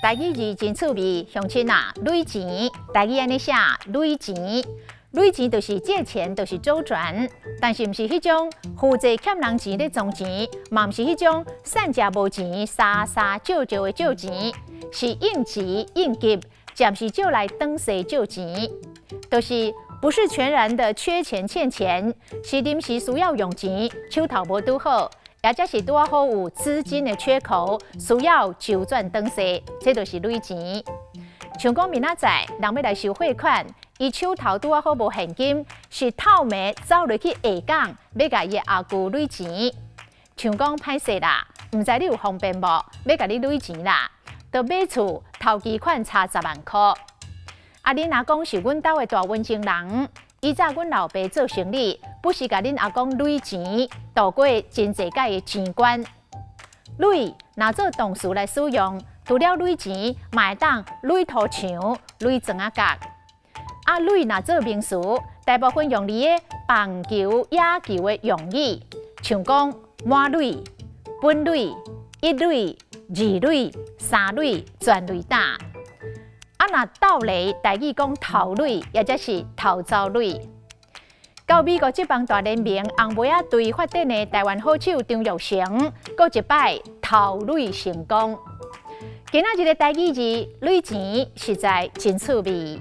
台語字真趣味，鄉親啊，鐳錢，台語按呢寫，鐳錢，鐳錢就是借錢，就是周轉，但是毋是彼種負債欠人錢咧裝錢，嘛毋是彼種散食無錢、沙沙借借的借錢，是應急應急，暫時借來轉勢借錢，就是不是全然的缺錢欠錢，是臨時需要用錢，手頭無拄好。也則是拄好有資金的缺口，需要周轉轉勢，這就是鐳錢。像講明仔載人欲來收貨款，伊手頭拄好無現金，是透暝走落去下港，欲共伊的阿舅鐳錢。像講歹勢啦，毋知你有方便無？欲共你鐳錢啦，就買厝頭期款差10萬箍。啊，恁阿公是阮兜的大溫情人。以前阮老爸做生理，不時共恁阿公鐳錢，渡過真濟擺的錢關。鐳若做動詞來使用，除了鐳錢，嘛會當鐳塗牆、鐳磚仔角。啊，壘若做名詞，大部分用佇咧棒球、野球的用語，像講滿壘、本壘、一壘、二壘、三壘、全壘打。啊，若鬥雷，台語講頭壘，也則是頭走壘。到美國職棒大聯盟紅襪仔隊發展的台灣好手張育成，閣一擺頭壘成功。今仔日的台語字鐳錢，實在真趣味。